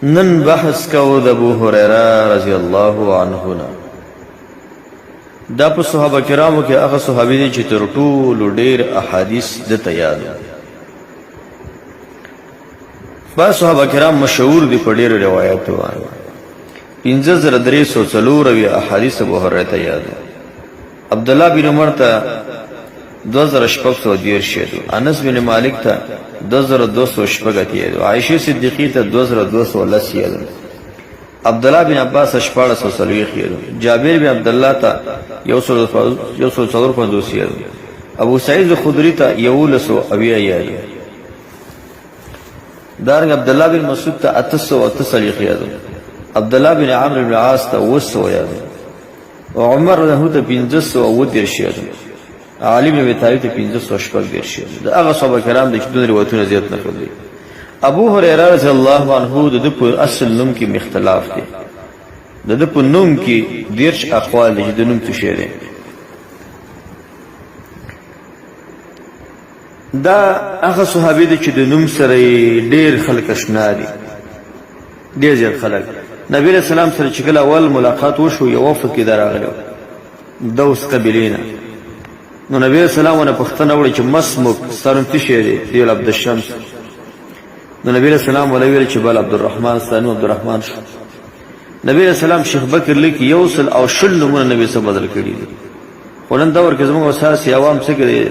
نن بحث کوو د ابو هريره رضی الله عنه نه. دا په صحابه کرامو کې هغه صحابي دی چې تر ټولو ډېر احادیث د ته یاد. بعض صحابه کرام مشهور دي په ډېرو روایتو باندې. 5374 احادیث ابو هريره ته یاد. عبد الله بن عمر ته 2630 یادو، انس بن مالک ته 2286 یادو، عائشه صدیقی ته 2210 یادو، عبد الله بن عباس 1640 یادو، جابر بن عبد الله ته 154 یادو، ابو سعید الخدری ته 1170 یادو، دارنګ عبد الله بن مسعود ته 848 یادو، عبد الله بن عمرو بن عاص ته 700 یادو، عمر رضی الله ته 530 یادو، علي بن ابي طالب ته 536 یادو. د هغه صحابه کرام د چې روایتونه زیات نقل دي. ابو هريره رضی الله عنه د په اصل نوم کې مختلاف دي. د په نوم کې 30 اقوال دي چې د نوم څه شی دی. دا هغه صحابي دی چې د نوم سره ډیر خلک اشنا دي، ډیر زیات خلک. نبی علیہ السلام سره چې کله اول ملاقات وشو، یو وفد کې دراغلی دوس قبیلې نه، نو نبی علیہ السلام ونه پوښتنه وکړه چې مسمک ستا نوم څه شی دی؟ دی ویل عبدالشمس. نو نبی علیہ السلام وله ویل چې بل عبدالرحمن، ستا نوم عبدالرحمن شو. نبی علیہ السلام شیخ بکر لیکي 120 نومونه نبی سره بدل کړي دي. خو نن دور کې زموږ اساسي عوام څه کوي؟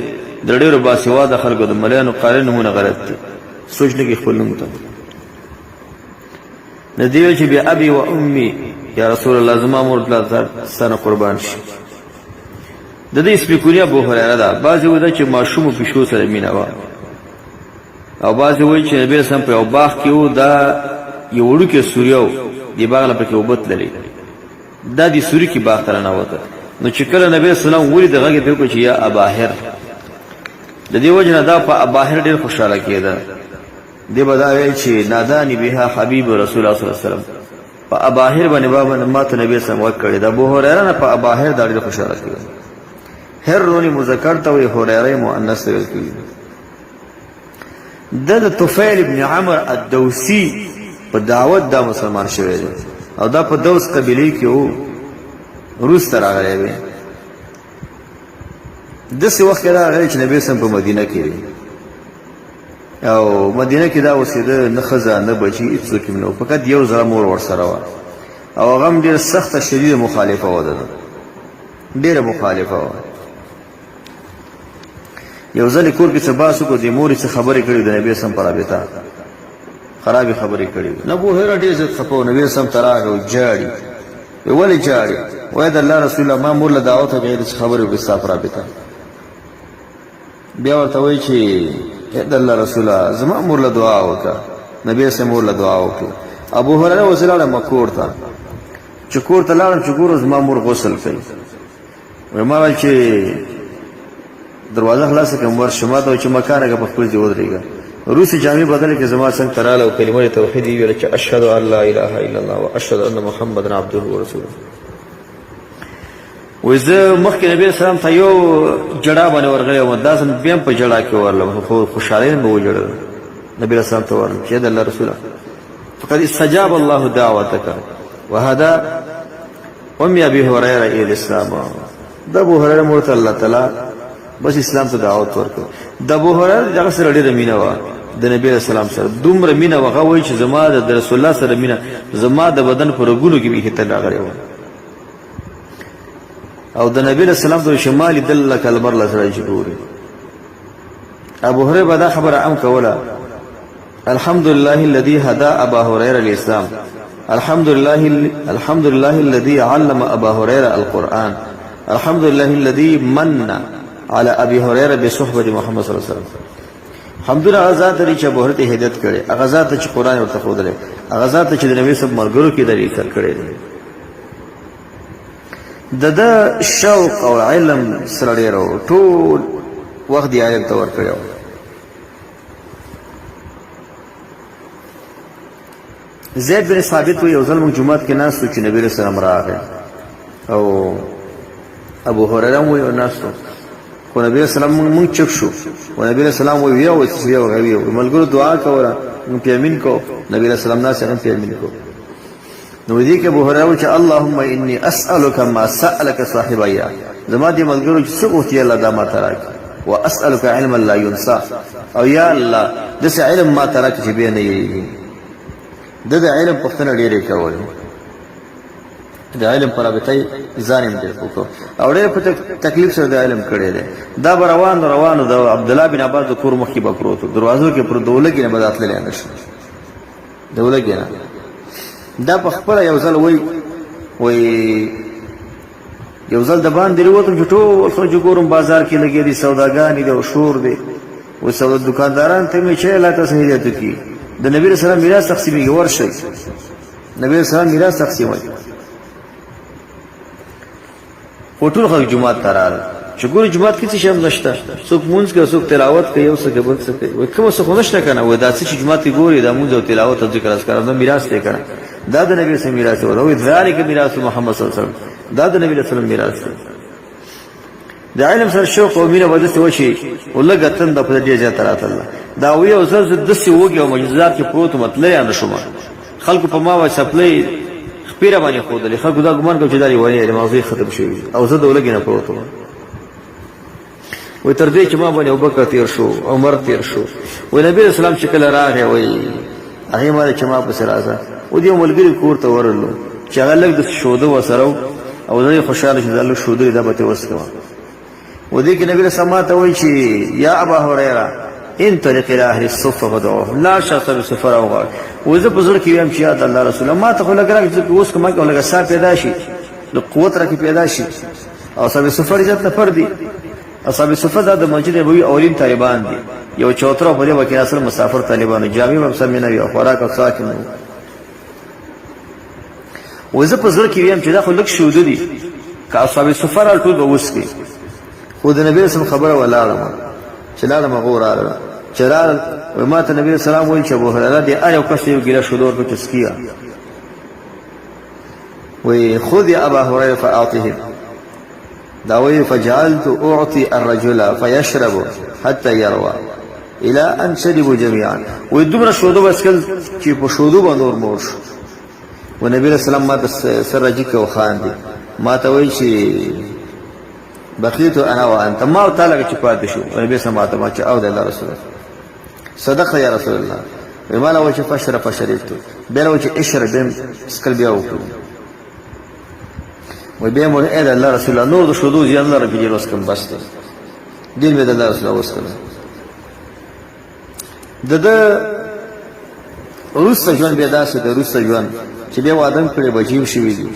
د ډېرو باسواده خلکو د ملایانو قاري نومونه غلط دي، سوچ نه کوي خپل نوم ته. نو دی ویل چې بیا ابي و امي یا رسول الله، زما مور پلار ستا نه قربان شي. د دې اسم کنیه ابو هریره ده. بعضې وایي دا چې ماشومو پیشو سره مینه وه، او بعضې وایي چې نبي اسلام په یو باغ کې و، دا یو وړوکی سوریه و، دې باغ نه پکې اوبه تللې، دا دې سوري کې باغ ته راننوته. نو چې کله نبی اسلام ولید، غږ یې پرې وکړ چې یا اباهر. د دې وجې نه دا په اباهر ډېر خوشحاله کېده. دی به دا ویل چې نادانی بها حبیب رسول الله صلی الله علیه وسلم، په اباهر باندې بابا ما ته نبی سم وکړي. د ابو هريره نه په اباهر دا ډېر خوشاله کړي. هر رونی مذکر ته وي، هريره مؤنث ته ویل کیږي. د طفیل ابن عمر الدوسی په دعوت دا مسلمان شوی دی، او دا په دوس قبیله کې وو، روس ته راغلی دی. داسې وخت کې راغلی چې نبی سم په مدینه کې دی، او مدینه کې دا اوسېده، نه ښځه نه بچي، هېڅوک یې نه و، فقط یو زړه مور ورسره وه، او هغه هم ډېره سخته شدیده مخالفه وه، ده ډېره مخالفه وه. یو ځل کور کې څه بحث وکړو، دې مور یې څه خبرې کړې د نبي سم په رابطه، خرابې خبرې کړې. نو ابو هريره ډېر زیات خفه و، نبي سم ته راغی او ژاړي. وایي ولې ژاړې؟ وایي د الله رسول الله، ما مور له دعوت وکړه، داسې خبرې وکړې ستا په رابطه. بیا ورته وایي چې ای د الله رسوله، زما مور له دعا وکړه. نبی سم مور له دعا وکړه. ابو هريره اوس لاړم کور ته، چې کور ته لاړم چې ګورو زما مور غسل کوي. وایي ما ویل چې دروازه خلاصه کړم ورشم، ما ته وایي چې مکانه که په خپل ځای ودرېږه. روسي جامې بدلې کړې، زما څنګ ته راغله او کلمه توحید یې ویله چې اشهد ان لا اله الا الله واشهد ان محمدا عبده ورسوله. وایي زه مخکې نبي علیه السلام ته یو جړا باندې ورغلی وم، دا ځل بیا هم په جړا کې ورغلم، خو خوشحالۍ نه مې وژړل. نبي علیه السلام ته ورغلم چې د الله رسوله، فقد استجاب الله دعوتك وهذا ام ابي هريره الى الاسلام. د ابو هريره مور ته الله تعالی بس اسلام ته دعوت ورکړ. د ابو هريره دغه سره ډېره مینه وه د نبی علیه السلام سره، دومره مینه وه، هغه وایي چې زما د رسول الله سره مینه زما د بدن په رګونو کې بیخي تل راغلې وه. او د نبی له سلام ته شمالي دل لکه لمر له سره چې ګوري. ابو هريره به دا خبره ام کوله، الحمد لله الذي هدى ابا هريره الاسلام، الحمد لله، الحمد لله الذي علم ابا هريره القرآن، الحمد لله الذي من على ابي هريره بصحبه محمد صلى الله عليه وسلم. حمدونه هغه ذات لري چې ابو هريره ته هدایت کړي، هغه ذات چې قرآن ورته ښودلی، هغه ذات چې د نبی صاحب ملګرو کې دلیل کړی دی. د ده شوق او علم سره ډېر و، ټول وخت یې علم ته ورکړی و. زید بن ثابت وایي یو ځل موږ جومات کې ناست وو چې نبي علیه السلام راغی، او ابو هريره هم وایي ناست وو. خو نبی رسول الله مونږ چپ شو. او نبی رسول الله وی وی چې یو غوی ملګرو دعا کوله، مونږ پیامین کو. نبی رسول الله ناس هم پیامین کو. نو دې کې ابو هريره چې اللهم اني اسالک ما سالک صاحبیا، زما دې ملګرو چې څه غوښتي الله دا ما ته راکړي. واسالک علما لا ينسى، او یا الله داسې علم ما ته راکړي چې بیا نه یېږي. ده د علم پوښتنه ډېرې کولې، د علم پر رابطه یې ځان هم ډېر پوه کړ او ډېر په تکلیف سره د علم کړی دی. دا به روان روان د عبدالله بن عباس د کور مخکې به پروت و، دروازو کې پروت، د ولږې نه به دا تللی نه شي، د ولږې نه. دا په خپله یو ځل وایي، وایي یو ځل د باندې وروتم چې ټول خلک چې ګورم بازار کې لګیا دي، سوداګانې دي او شور دی. اوس سودا دکانداران ته مې چې الله تاسو هدایت وکړي، د نبي رسول الله میراث تقسیمېږي، ورشئ نبي رسول الله میراث تقسیموي. خو ټول خلک جومات ته راغلل، چې ګوري جومات کې څه شی هم نشته، څوک مونځ کوي، څوک تلاوت کوي، یو څه کوي، بل څه کوي. وایي کومه څه خو نشته که نه؟ وایي دا څه چې جومات کې ګوري دا مونځ او تلاوت او ذکر اذکار دا میراث دی که نه؟ دا د نبی رسول میراث دی. وایي ذلک میراث محمد صلی الله علیه وسلم، دا د نبی رسول میراث دی. د علم سره شوق او مینه به داسې وشي او لږه تنده په ډېر زیاته راتله. دا وی او زه داسې وږی وم چې ځار کې پروت وم، تللی نه شوم. خلکو په ما باندې څپلۍ خپې را باندې ښودلې، خلکو دا ګمان کاوه چې دا لیونی دی، مغزې ختم شوي دي، او زه د ولږې نه پروت وم. وایي تر دې چې ما باندې ابوبکر تېر شو، عمر تېر شو. وایي نبي علیه السلام چې کله راغی، وایي هغې ما چې ما پسې راځه. و دې ملګري کور ته ورغلو چې هغه لږ داسې شوده ورسره و، او زه یې خوشحاله شوم چې دا لږ شوده دا به ترې وڅکم. و دې کې نبي علیه السلام ما ته وایي چې یا ابا هریره انطلق الى اهل الصفه فدعوهم، لاړ شه اصحاب الصفه راوغواړه. و زه په زړه کې وایم چې یا د الله رسوله ما ته خو لږ راکړه چې اوس که ما کې لږه ساه پیدا شي، لږ قوت راکې پیدا شي. او اصحاب الصفه ډېر زیات نفر دي. اصحاب الصفه دا د مسجد نبوي اولین طالبان دي، یو چوتره په دې وخت کې اصل مسافر طالبانو، جامې به هم سمې نه وي او خوراک او څښاک نه وو. و زه په زړه کې ویم چې دا خو لږ شوده دي، که اصحاب صفه راغلل ټول به وڅکي. خو د نبي رسم خبره ولاړم چې لاړم هغه راغله، چې راغلل وایي ما ته نبي السلام وویل چې ابو هریره دې هر یو کس یو ګیله شوده ورکړه چې څکیه. وایي خذ یا ابا هریره فاعطهم، دا وایي فجعلت اعطي الرجل فيشرب حتى يروى الى ان شربوا جميعا. وایي دومره شودو به څښل چې په شودو به نور مور شو. و نبی علیه السلام ما ته سر راجیک او خاندي، ما ته وایي چې بقیت انا وانت، ما او تا لږ چې پاتې شو. نبی سم ما ته ما چې او د الله رسول صدق یا رسول الله. وایي ما له وایي چې فشرب فشربت، بیا له وایي چې اشرب، بیا څښل بیا وکړو. وایي بیا مو ای د الله رسول الله نور د شودو زیان نه راکړي، ډېر وڅښم بس دی، ډېر مې د الله رسول الله وڅښل. د ده وروسته ژوند بیا داسې دی، وروسته ژوند چې بیا واده هم کړی، بچي هم شوي دي،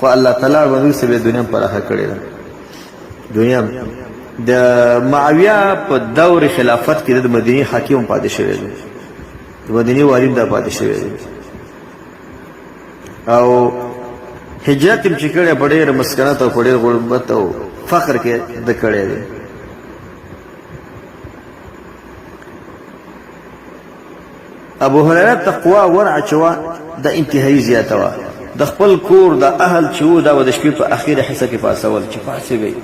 خو الله تعالی به وروسته بیا دنیا هم پراخه کړې ده. دنیا د معاویه په دور خلافت کې د مدینې حاکم هم پاتې شوی دی، د مدینې والي هم دا پاتې شوی دی، او هجرت هم چې کړی په ډېر مسکنت او په ډېر غربت او فقر کې د کړی دی. ابو هريره تقوا ورع چې وه د انتهایی زیاته وه، د خپل کور د اهل چې وو دا به د شپې په اخیره حصه کې پاڅول چې پاڅېږئ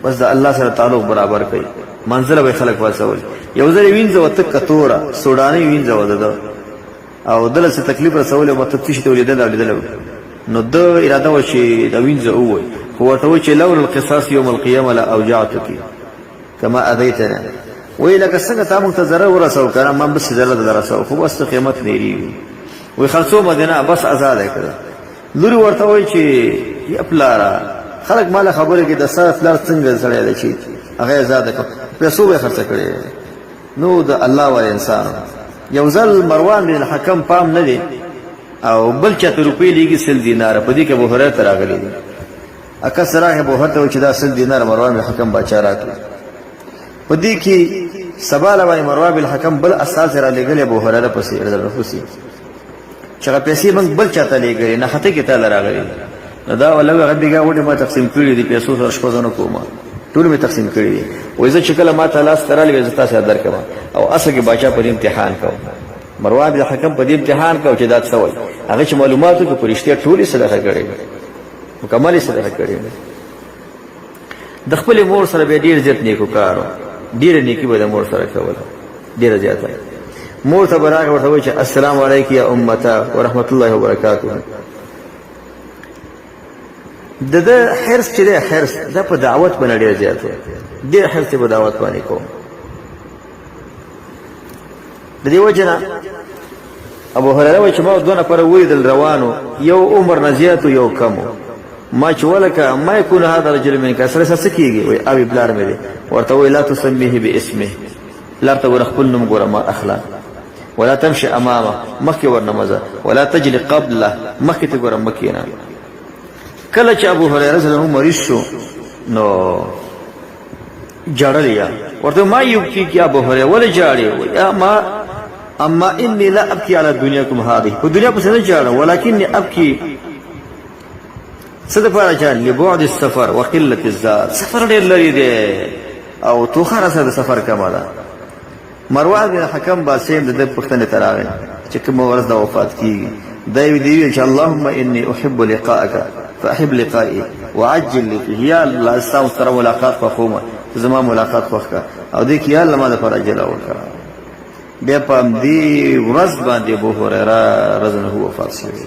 بس د الله سره تعلق برابر کړئ، منزله به یې خلک پاڅول. یو ځل یې وینځه وه تکه توره سوډانۍ وینځه وه د ده، او دله څه تکلیف رسولی مطلب څه شي ته ولیدل او لیدل، نو ده اراده وه چې دا وینځه ووایي، خو ورته وایي چې لولا القصاص یوم القیامه لاوجعتک کما اذیتنا، وایي لکه څنګه تا موږ ته ضرر ورسو که نه ما هم داسې ضرر درته رسوم، خو بس ته قیامت نه یریږي. وایي خرڅوم دې نه، بس ازاده یې کړه. لور ورته وایي چې یا پلاره خلک ما له خبرې کوي د ستا پلار څنګه سړی دی چې هغه یې ازاده کړه، پیسو به یې خرڅه کړې. نو د الله وال انسان یو ځل مروان بن الحکم پام نه دی او بل چاته روپۍ لیږي 100 دیناره، په دې کې ابو هریره ته راغلي دي. اکه سره ابو هریره ته چې دا 100 دیناره مروان بن الحکم باچا راکړي. په دې کې سبا له باندې مروان بن الحکم بل استازی را لېږلی ابو هریره پسې رضی الله پسې چې هغه پیسې موږ بل چاته لېږلې نه خطه کې تاله راغلي. نو دا ولا هغه بیګا وډې ما تقسیم کړي دي پیسو سره شپه زنه کوم ټول مې تقسیم کړي دي. وایي زه چې کله ما ته لاس ته راغلې زه تاسو درکوم، او اصل کې باچا په دې امتحان کوم، مروان بن حکم په دې امتحان کوم چې دا څه وایي. هغه چې معلوماتو کې په رښتیا ټولې صدقه کړې، مکملې صدقه کړې. د خپل مور سره به ډیر زیات نیکو کارو، ډیر نیکی به د مور سره کوله، ډیره زیاته. مور ته به راغی، ورته وایي چې السلام علیک یا امته ورحمت الله وبرکاته. د ده حرص چې دی، حرص دا په دعوت باندې ډېر زیات دی، ډېر حرص یې په دعوت باندې کوم. د دې وجې نه ابو هريره وایي چې ما دوه نفره ولیدل روانو، یو عمر نه زیات یو کم. ما چې ولکه ما یکون هذا رجل منک، سره څه کېږي؟ وایي ابي پلار مې دی. ورته وایي لا تسمیه باسمه، پلار ته ګوره خپل نوم ګوره ما اخله، ولا تمشي امامه، مخکې ورنه مه ځه، ولا تجلي قبله، مخکې ته ګوره مه کښېنه. کله چې ابو هريره رضی الله عنه مریض شو نو جړل یا ورته ما یبکی کی ابو هريره، ولې جاړې؟ یا ما اما انی لا ابکی علی دنیاکم هذه، په دنیا پسې نه جاړم، ولکنی ابکی څه دپاره چې لبعد السفر وقلة الزاد، سفر ډېر لرې دی او توښه راسره د سفر کمه ده. مروان بن حکم باسیم د ده پوښتنې ته راغی چې کومه ورځ دا وفات کیږي. دی دی ویل چې اللهم انی احب لقاءک فاحب لقائي وعجل لي فيه، یا الله ستا سره ملاقات خوښوم، ته زما ملاقات خوښ کړه او دې کې یا الله ما دپاره عجله وکړه. بیا په همدې ورځ باندې ابو هریره رضی الله عنه وفات شوی.